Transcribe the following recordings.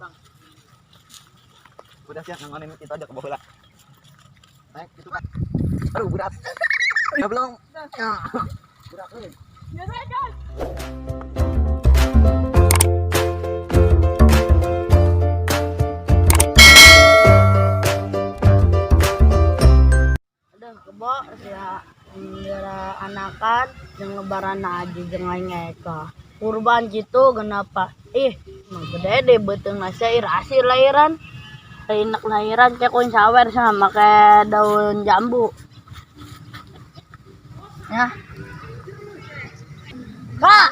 Bang. Udah siap nangonin itu aja ke bawah lah. Naik itu kan. Aduh, berat. Ya belum. Ya. Berat nih. Aduh, kebo ya melihara anakan jeung lebaran aja jeung aing eka. Kurban gitu kenapa? Ih, mah gede deh beuteung asa irasi lahiran. Enak lahiran cek kun sawer sama make daun jambu. Ya. Kak,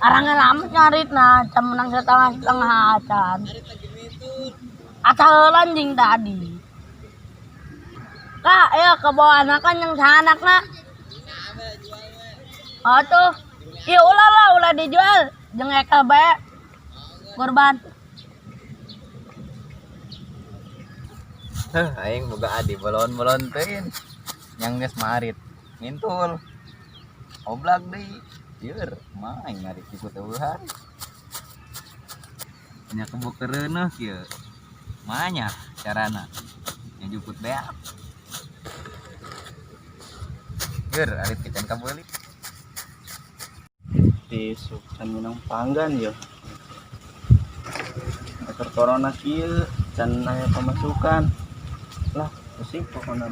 arangnya lama nyarit nah, jam menang setengah setengah acan. Acan anjing tadi. Kak, ayo ke bawah anakan yang sanak nak. Oh tuh, iya ulah lah, ulah dijual. Jeung eka bae. Kurban. Heh, aing boga adi bolon-bolon teuing. Yang geus marit. Ngintul. Oblak deui. Lieur, mah aing ngarit ikut eueuhan. Nya kebo kereuneuh kieu. Manya carana. Nya juput beak. Ger, arit kican kabeuli. Tisu can minang panggan yo. Ekor corona kieu can aya pemasukan. Lah, pusing pokoknya.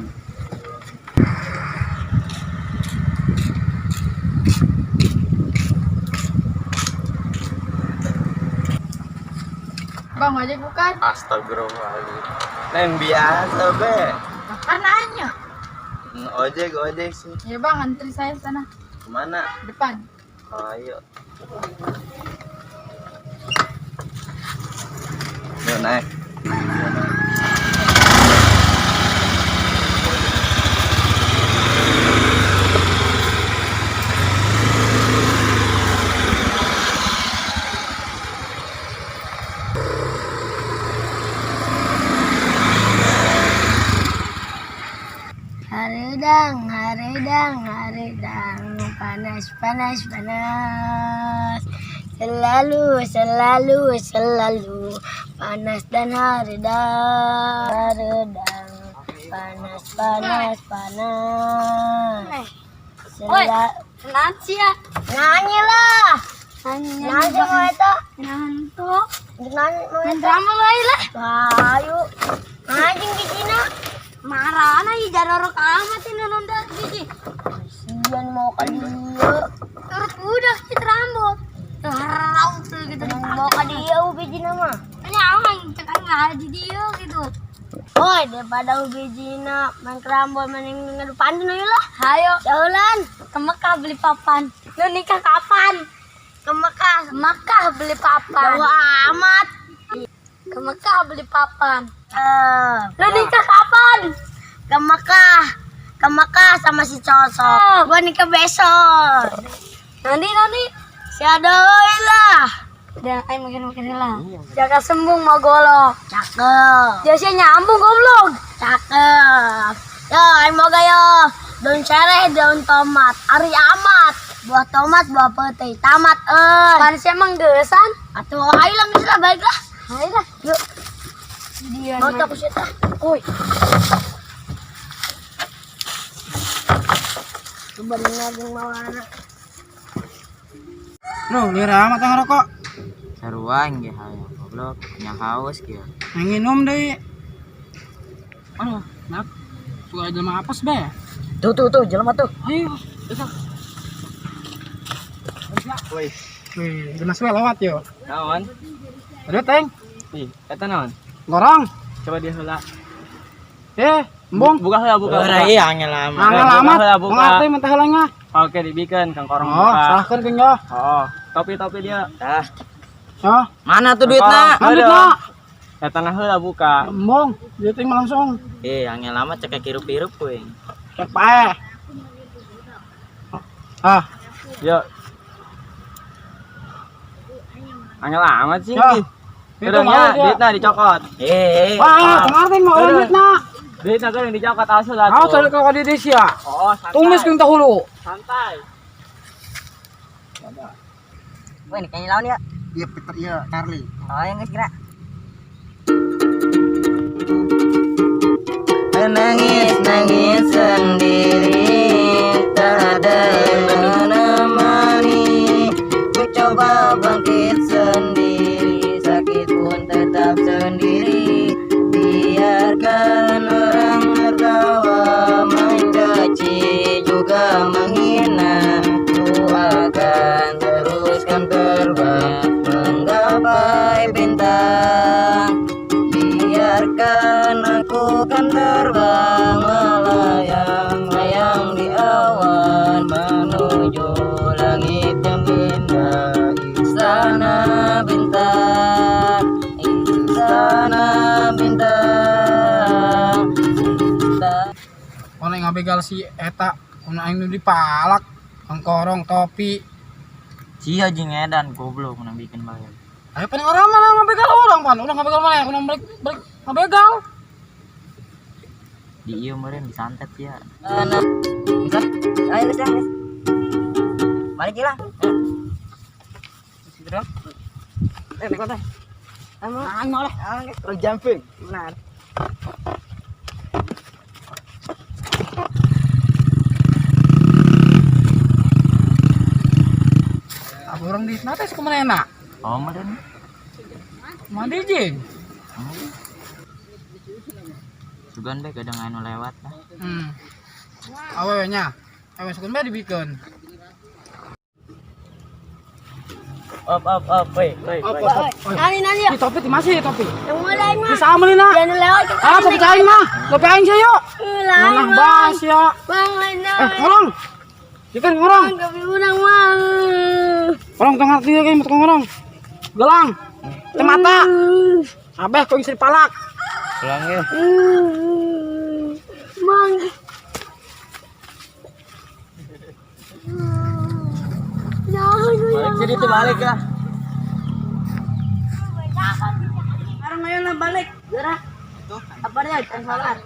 Bang, ojek bukan? Astagfirullahaladzim. Neng biasa be. Kan nanya. Ojek ojek sih. Ya bang, antri saya sana. Kemana? Depan. Ayo. Yuk naik. Haredang, haredang, haredang, panas, panas, panas. Selalu, selalu, selalu panas dan haredang, haredang, panas, panas, panas. Sela Nanti ya. Nyanyi lah. Nyanyi mau itu. Ngantuk. Nyanyi mau Main itu. drama lah. Ayo. Anjing di Cina. Marah aja jarorok amat ini nunda gigi. Kasian mau ke dia. Turut budak sih rambut. Terau tuh gitu. Mau ke dia ubi Cina mah. Ini aman cek ngaji dia gitu. Oi, daripada ubi Cina main kerambol main ngadu pantun ayo lah. Hayo Jaulan ke Mekah beli papan. Lu nikah kapan? Ke Mekah. Ke Mekah beli papan. Jauh amat. Ke Mekah beli papan. Eh, Lu nikah kapan? ke Mekah. Ke Mekah sama si Cosok. Gua nikah besok. Nanti nanti. Si Adoi lah. Dan ayo makin makin lah. Jaga sembung mau golok. Cakep. Jasnya nyambung goblok. Cakep. Yo, ayo moga yo. Daun sereh, daun tomat. Ari amat. Buah tomat, buah pete. Tamat eh. Manusia emang gesan. Atuh ayo lah geus lah balik lah. Ayo lah. Yuk, Dia mau tak kusit ah. Oi. Coba jeung maulana. Bro, lieur amat yang ngerokok. Sarua aing ge hayang goblok, nya haus kieu. Yang minum deui. Aduh, nak. Suka jelema apes be. Tuh tuh tuh, jelema tuh. Ayo, itu. Woi, Wih, jelas we lewat yo. naon? Aduh, teng. Ih, eta naon? Gorong. Coba dia heula. Eh, embung. Buka heula, buka. Ora ieu angel amat. Angel Buka amat. heula, buka. Mengerti mentah heula nya. Oke, dibikeun kang korong Oh, buka. salahkeun keun yo. Oh, topi-topi dia. Tah, Oh, mana tuh duitna? mana duitna? Eta nah heula buka. Embung, duit teh mah langsung. Eh, angel amat cek hirup-hirup kuing. Cek pae. Ah, Yuk. Angel amat sih. Yo. Itu Itu mau dia. duitna dicokot. Eh, Wah, kemarin mau orang duitna. Duitna kan yang dicokot asul atuh. Awas ada kalau di desa. Oh, santai. Tumis keun hulu. Santai. Wah, ini kayaknya lawan ya. Iya, Peter, iya, Charlie. Oh, yang geus kira. Nangis nangis sendiri, tak ada yang menemani. Ku coba bangkit sendiri, sakit pun tetap sendiri. Biarkan orang tertawa, mencaci juga menghina. Ku akan teruskan terbang menggapai bintang. Biarkan aku kan terbang melayang-layang di awan menuju langit yang indah. Istana bintang, istana bintang, istana. Orang yang ngabegal si eta, kuna aing nu dipalak, kangkorong topi. Sia jeung edan goblok menang bikin bae. Ayo paling orang mana ngabegal orang pan, orang ngabegal mana ya, kuna balik balik ngabegal. Di ieu meureun disantet sia. Bisa? Ayo geus geus. Balik lah. Eh, naik motor. Aing mau lah. Terus jumping. Benar. Apa orang di nate sih kemana enak? Oh, meureun. Mandi jing. Sugan bae kadang anu lewat lah. Awewe nya. Awewe sukun bae dibikeun. Op op op, woi, woi. Op op. op. Nani nani ya. Ih, topi di masih topi. Yang mulai mah. Di sama lina. Jangan lewat. Ah, topi aing mah. Topi aing sih yuk. Mulai Ngeunah mah. bas ya. Bang, lain Eh, ngorong. Ikan ngorong. Bang, urang mah. Ngorong tong ngerti ya, tukang ngorong. Gelang. Teu mata. Abeh kok istri palak. Pulang ya. Bang. Jangan, Balik sini tuh balik lah. Sekarang ayo lah balik. Gerak. Apa dia? Can salat.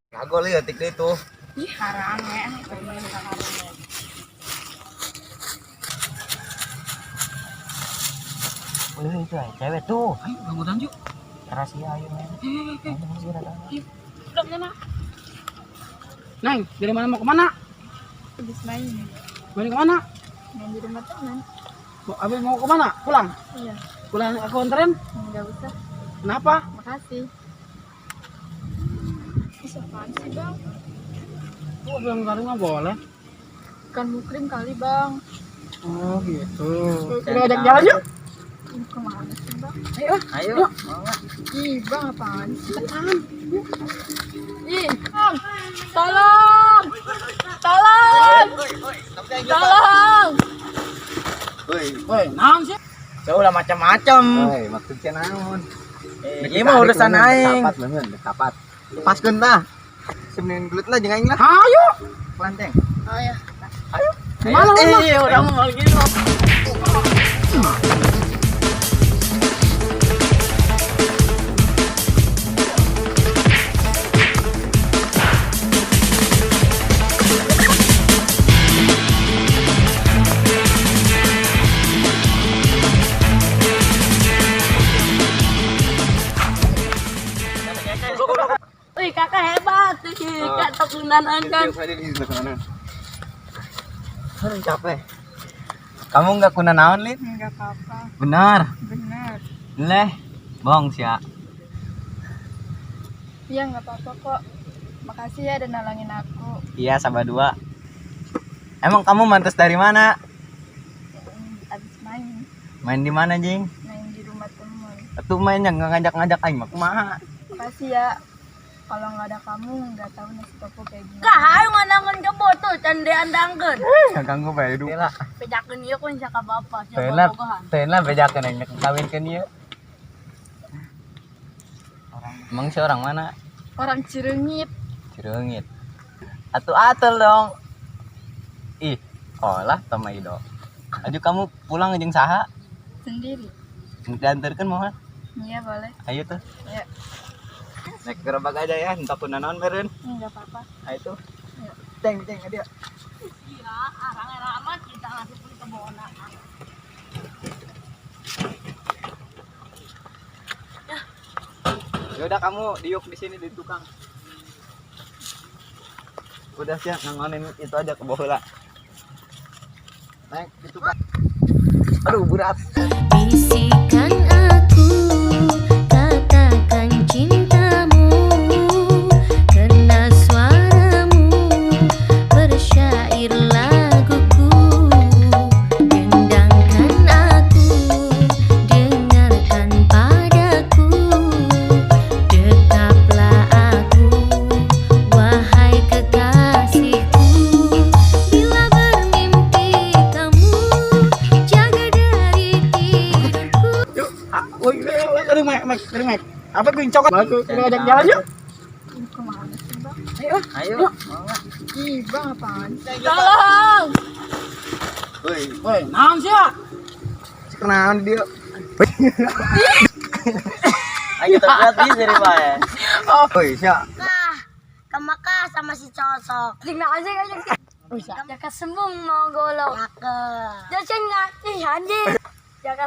Kagol ya tik itu. Ih, harange. Wih, itu aya cewek tuh. Ayo gangguan yuk. Rahasia ayo men. Neng, dari mana mau kemana? Habis main. Main kemana? Main di rumah teman. Mau, abis mau kemana? Pulang. Iya, Pulang aku anterin. enggak usah. Kenapa? Makasih. Ih, apaan sih, Bang? Gua bilang karung nggak boleh. Bukan mukrim kali, Bang. Oh gitu. Kita ajak jalan yuk. Ih, kemana sih, Bang? Ayo. Ayo. Ih, Bang, apaan sih? Ih, Bang. Tolong! Tolong! Tolong! Woi, Woi, naon sih? Jauh lah macam-macam. woi, maksudnya naon? Ini mah urusan aing. Kapat leungeun, kapat. Paskeun tah. Semenin gelut lah jeung aing lah. Ayo. Kelanteng. Ayo. Mana mana? Eh, orang mau gini. Wih, kakak hebat. Ih, Kak tekunan kan. Aduh, capek. Kamu nggak kuna naon, Lin? Enggak apa-apa. Benar. Benar. Leh, bohong sih ya. Iya, enggak apa-apa kok. Makasih ya udah nolongin aku. Iya, sama dua. Emang kamu mantas dari mana? Abis main. Main di mana, Jing? Main di rumah teman. Atuh mainnya nggak ngajak-ngajak aing mah kumaha. Makasih ya. Kalau nggak ada kamu, nggak tahu nasib aku kayak gimana. Kak, hayu ngandangan kebo tuh, can diandangkeun. Nggak ganggu bae hidup. Bejakeun ieu kun siapa bapak, siapa Tena, bogohan. tena bejakeun aing kawinkeun ieu. Emang si orang mana? Orang Cireungit. Cireungit. Atuh atel dong. Ih, olah sama Ido. Aju kamu pulang jeung saha? Sendiri. Diantarkeun moal? Iya, boleh. Ayo tuh. Iya. Naik gerobak aja ya, entah pun naon meureun. Enggak apa-apa. Ayo tuh. Teng teng dia. Iya, arang amat kita ngasih pun kebona. Ya udah kamu diuk di sini di tukang. Udah siap nangonin itu aja ke bawah lah. Naik di tukang. Aduh berat. Bisikan aku, katakan cintamu, karena suaramu bersyair laguku. Dendangkan aku, dengarkan padaku, dekaplah aku, wahai kekasihku. Bila bermimpi kamu, jaga dari tidurku. Yuk, ah, woi, aduh, Mike, Mike, aduh, Mike. Apa gue cokot? Aku kita ajak jalan yuk. Kemana sih, Bang? Ayo, ah. Ayo. Ih, Bang, apaan sih? Tolong. Woi, Woi, naon sih ya? kenalan dia. Ayo kita lihat di sini, Pak. Woi, siap. Kah, kemakah sama si cosok. Jaka sembung mau golok. Cakep. Jajan nggak? Ih anjing. Jaka